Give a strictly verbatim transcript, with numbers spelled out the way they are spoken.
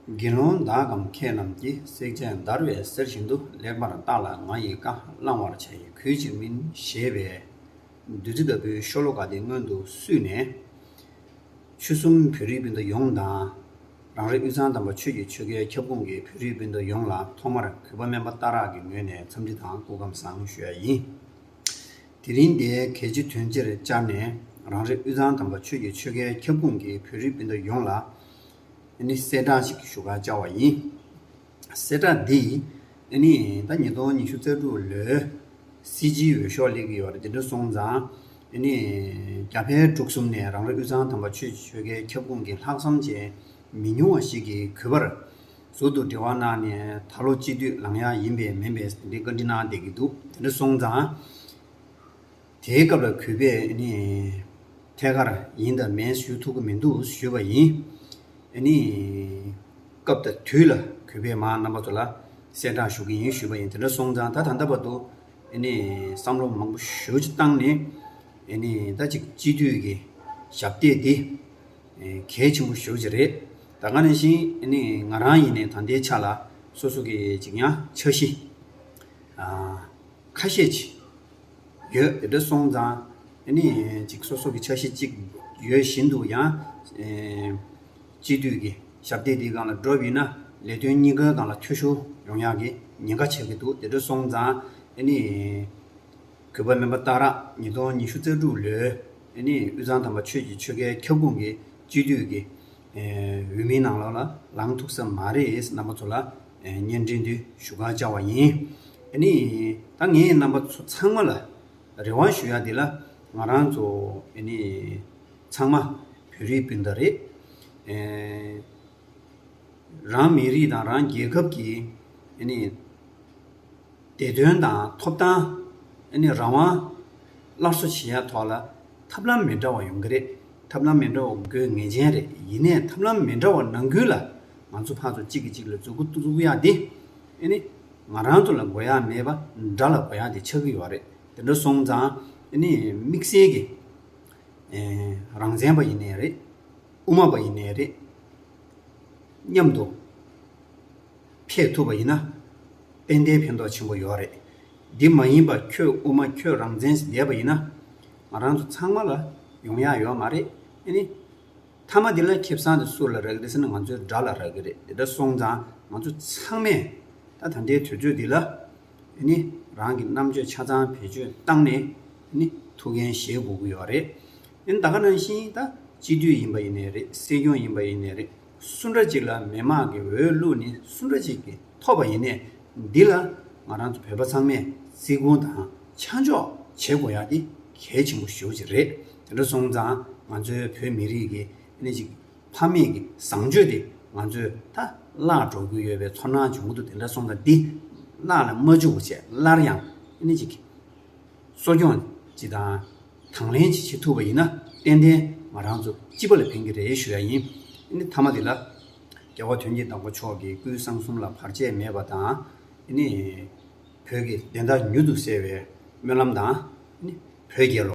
དགེ་སློང་དག་གམ་མཁས་རྣམས་ཀྱིས། བསྲེགས་བཅད་འདར་བའི་གསེར་བཞིན་དུ། ལེགས་པར་བརྟགས་ལ་ང་ཡི་བཀའ། བླང་བར་བྱ་ཡི་གུས་ཕྱིར་མིན། ཞེས་པའི་བདུད་རྩི་ལྟ་བུའི་ཤོ་ལོ་ཀ་དེ་སྔོན་དུ་བསུས་ནས། ཆོལ་གསུམ་བོད་རིགས་སྤུན་ཟླ་ཡོངས་དང་། རང་རེ་དབུས་གཙང་དམ་པ་ཆོས་ཀྱི་ཆོལ་ཁའི་ཁྱབ་ཁོངས་ཀྱི་བོད་རིགས་སྤུན་ཟླ་ཡོངས་ལ་ཐོག་མར་གུས་པ་སྨན་པ་སྟག་རག་གི་ངོས་ནས་འཚམས་འདྲི་དང་སྐུ་ཁམས་བཟང་ཞུ་ཡ་ཡིན། དེ་རིང་འདིའི་གལ་ཆེ་དོན་ཆེར་བཅར་ནས། རང་རེ་དབུས་གཙང་དམ་པ་ཆོས་ཀྱི་ཆོལ་ཁའི་ཁྱབ་ཁོངས་ཀྱི་བོད་རིགས་སྤུན་ཟླ་ཡོངས་ལ་ཨ་ནི་གསལ་བསྒྲགས་ཤིག་ཞུ་གར་བཅར་བ་ཡིན། གསལ་བསྒྲགས་འདི་ཨ་ནི་ད་ཉིས་སྟོང་ཉི་ཤུ་རྩ་དྲུག་ལོའི་སྲིད་སྤྱིའི་འོས་ཤོག་སླེབས་ཀྱི་ཡོད་རེད། དེ་འདྲ་སོང་ཙང་ཨ་ནི་རྒྱ་བལ་འབྲུག་གསུམ་ནས་རང་རེ་དབུས་གཙང་དམ་པ་ཆོས་ཀྱི་ཆོལ་ཁའི་ཁྱབ་ཁོངས་ཀྱི་ལྷག་བསམ་ཅན་མི་ཉུང་བ་ཞིག་གིས་གུས་པར་ཟུར་དུ་འབྲེལ་བ་གནང་ནས། ད་ལོ་སྤྱི་འཐུས་ལངས་ཡག་ཡིན་པས་མིན་པས་འདི་བཀའ་འདྲི་གནང་བསྡད་ཀྱི་འདུག་དེ་འདྲ་སོང་ཙང་། དེའི་སྐབས་ལ་གུས་པས་ཨ་ནི་ཐད་ཀར་ཡིན་དང་མིན་ཞུ་ཐུབ་ཀྱི་མི་འདུག་ཞུས་པ་ཡིན། ཨ་ནི་སྐབས་དང་དུས་ལ་གུས་པས་མར་རྣམ་པ་ཚོ་ལ་གསལ་བསྒྲགས་ཞུ་གི་ཡིན་ཞུས་པ་ཡིན། དེ་འདྲ་སོང་ཙང་ད་ད་ལྟ་བར་དུ་ཨ་ནི་བསམ་བློ་མང་པོ་ཞེ་པོ་ཅིག་བཏང་ནས། ཨ་ནི་ད་ཅིག་སྤྱི་འཐུས་ཀྱི་ཞབས་སྟེགས་འདི་གལ་ཆེན་པོ་ཞེ་པོ་ཅིག་རེད། ད་ག་ནང་བཞིན་ཨ་ནི་ང་རང་ཡིན་ནའི་ད་ལྟའི་ཆ་ལ་སོ་སོ་གི་ཅིག་ཡང་འཆར་གཞི་ཁ་ཤས་ཅིག་ཡོད། དེ་འདྲ་སོང་ཙང་ཨ་ནི་ཅིག་སོ་སོ་གི་འཆར་གཞི་ཅིག་ཡོད་བཞིན་དུ་ཡང་སྤྱི་འཐུས་ཀྱི་ཞབས་སྟེགས་འདིའི་སྒང་ལ་འགྲོ་བ་ཡིན་ན་ལས་དོན་གཉིས་ཀའི་སྒང་ལ་འཐུས་ཤོར་ཡོང་ཡག་གི་ཉེན་ཁ་ཆགས་ཀྱི་འདུག་དེ་འདྲ་སོང་ཙང་ཨ་ནི་གུས་པ་སྨན་པ་སྟག་རག་ཉིས་སྟོང་ཉི་ཤུ་རྩ་དྲུག་ལོའི་ཨ་ནི་དབུས་གཙང་དམ་པ་ཆོས་ཀྱི་ཆོལ་ཁའི་ཁྱབ་ཁོངས་ཀྱི་སྤྱི་འཐུས་ཀྱི་འོས་མིའི་ནང་ལོགས་ལ་ལངས་ཐུབ་ས་མ་རེད། རྣམ་པ་ཚོ་ལ་སྙན་སྒྲོན་འདི་ཞུ་གར་བཅར་བ་ཡིན། ཨ་ནི་ད་ངས་རྣམ་པ་ཚོ་ཚང་མ་ལ་རེ་བ་ཞུ་ཡ་འདི་ལ། ང་རང་ཚོ་ཨ་ནི་ཚང་མ་བོད་རིགས་སྤུན་ཟླ་རེད། རང་མི་རིགས་དང་རང་རྒྱལ་ཁབ་ཀྱི་ཨ་ནི་བདེ་དོན་དང་ཐོབ་ཐང་ཨ་ནི་རང་དབང་སླར་གསོ་བྱེད་ཡ་ཐོག་ལ་ཐབས་ལམ་མི་འདྲ་བ་ཡོང་གི་རེད། ཐབས་ལམ་མི་འདྲ་བ་དགོས་ངེས་ཅན་རེད། ཡིན་ནའི་ཐབས་ལམ་མི་འདྲ་བ་ནང་ཁུལ་ལ་ང་ཚོ་ཕར་ཚུར་གཅིག་གིས་གཅིག་ལ་མཛུབ་གུ་གཏུག་ཡ་འདི་ཨ་ནི་ང་རང་ཚོ་ལ་དགོས་ཡ་མེད་པ་དགྲ་ལ་དགོས་ཡ་འདི་ཆགས་ཀྱི་ཡོད་རེད། དེ་འདྲ་སོང་ཙང་ཨ་ནི་དམིགས་བསལ་གྱི་རང་བཙན་པ་ཡིན་ནའི་རེད། དབུ་མ་པ་ཡིན་ནའི་རེད། མཉམ་དུ་ཕེབས་ཐུབ་པ་ཡིན་ན་ཏན་ཏན་ཕན་ཐོགས་ཆེན་པོ་ཡོད་རེད། འདི་མ་ཡིན་པ་ཁྱོད་དབུ་མ་ཁྱོད་རང་བཙན་ཟེར་བསྡད་པ་ཡིན་ན་ང་རང་ཚོ་ཚང་མ་ལ་ཡོང་ཡ་ཡོད་མ་རེད། ཨ་ནི་མཐའ་མ་འདི་ལ་ཁེ་བཟང་དེ་སུ་ལ་རག་གི་རེད་ཟེར་ན་ང་ཚོའི་དགྲ་ལ་རག་གི་རེད། དེ་འདྲ་སོང་ཙང་ང་ཚོ་ཚང་མས་ད་ད་ལྟའི་དུས་ཚོད་འདི་ལ་ཨ་ནི་རང་གི་རྣམ་དཔྱོད་ཆ་ཚང་བེད་སྤྱོད་བཏང་ནས་ཨ་ནི་ཐུགས་འགན་བཞེས་དགོས་ཀྱི་ཡོད་རེད། ཨ་ནི་ད་ག་ནང་བཞིན་ད་སྤྱི་འཐུས་ཡིན་པ་ཡིན་ནའི་རེད། སྲིད་སྐྱོང་ཡིན་པ་ཡིན་ནའི་རེད། སུ་འདྲ་ཅིག་ལ་མི་མང་གི་འོས་བླུགས་ནས་སུ་འདྲ་ཅིག་གི་ཐོབ་པ་ཡིན་ནའི་འདི་ལ་ང་རང་ཚོ་བོད་པ་ཚང་མས་བརྩི་བཀུར་དང་ཆ་འཇོག་བྱེད་དགོས་ཡ་དེ་གལ་ཆེན་པོ་ཞེ་པོ་ཅིག་རེད། དེ་འདྲ་སོང་ཙང་ང་ཚོའི་བོད་མི་རིགས་ཀྱི་ཨ་ནི་ཅིག་ཕ་མེས་ཀྱི་བཟང་སྤྱོད་དེ་ང་ཚོས་ད་བརླག་འགྲོ་གི་ཡོད་པའི་ཚོར་སྣང་བྱུང་གི་འདུག་དེ་འདྲ་སོང་ཙང་འདི་བརླག་ལ་མ་འཇུག་པ་བྱས་སླར་ཡང་ཨ་ནི་ཅིག་གསོ་སྐྱོང་ཅིག་དང་དང་ལེན་ཅིག་བྱེད་ཐུབ་པ་ཡིན་ན་ཏན་ཏན་ང་རང་ཚོ་སྤྱི་པ་ལ་ཕན་གྱི་རེད་ཞུ་ཡ་ཡིན། ཨ་ནི་མཐའ་མ་དེ་ལ་རྒྱལ་བ་དོན་གྱི་བདག་པོ་མཆོག་གི་སྐུའི་གསང་གསུམ་ལ་བར་ཆད་མེད་པ་དང་། ཨ་ནི་བོད་ཀྱི་བདེན་མཐའ་མྱུར་དུ་གསལ་བའི་སྨོན་ལམ་དང་། ཨ་ནི་བོད་རྒྱལ་ལོ།